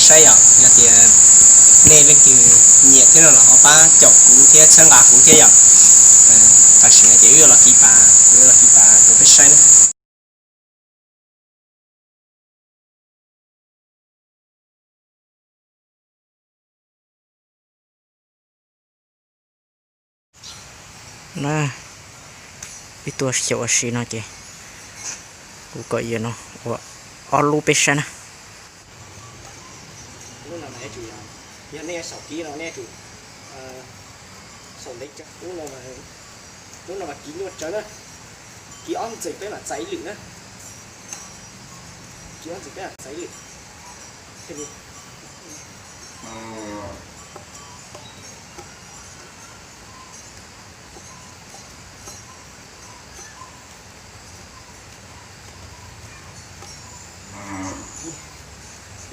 Saib yom, yog tias nej leej twg nyiam thiab no los ho pab caum kuv thiab txhawb nqa kuv thiab yom. Tam sim no ces wb yuav los kiv pas, kuv yuav los kiv pas rau peb saib na. Na, wb tuaj xyaum ua si no ces kuv kom yawm no ua ob lub peb saib na. Lub no mas nej tsum, yog nej xaum kiv no nej tsum xaum ntev, lub no mas kiv nyuaj tsawv na. Kiv ob ntxees peb mam txais ib lwm na. Kiv ob ntxees peb mam txais ib lwm.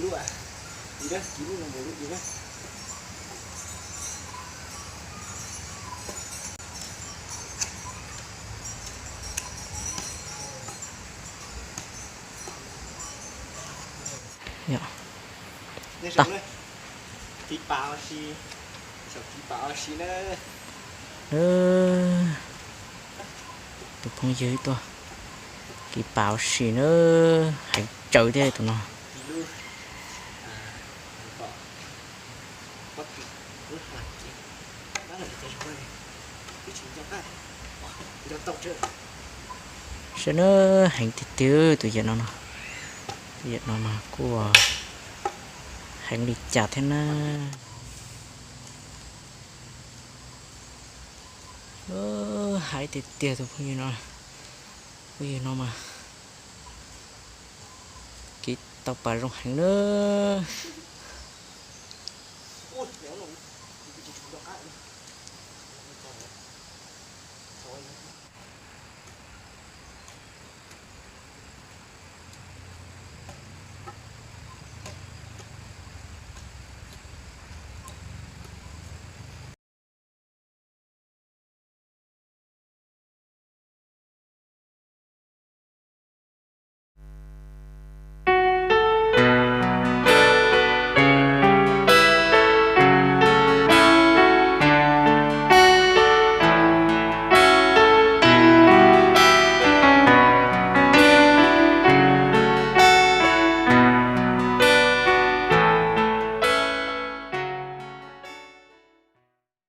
Lub, kiv lub no mus lub kiv na. Kiv pas ua si, xyaum kiv pas ua si na. Tus phooj ywg tuaj kiv pas ua si na, heev tsawv thiab tus no. Saib na, heev tiag tiag tus yawm no no. Tus yawm no mas kuj heev li cas thiab na. Heev tiag tiag tus phooj ywg no. Phooj ywg no mas kiv tau pas zoo heev na.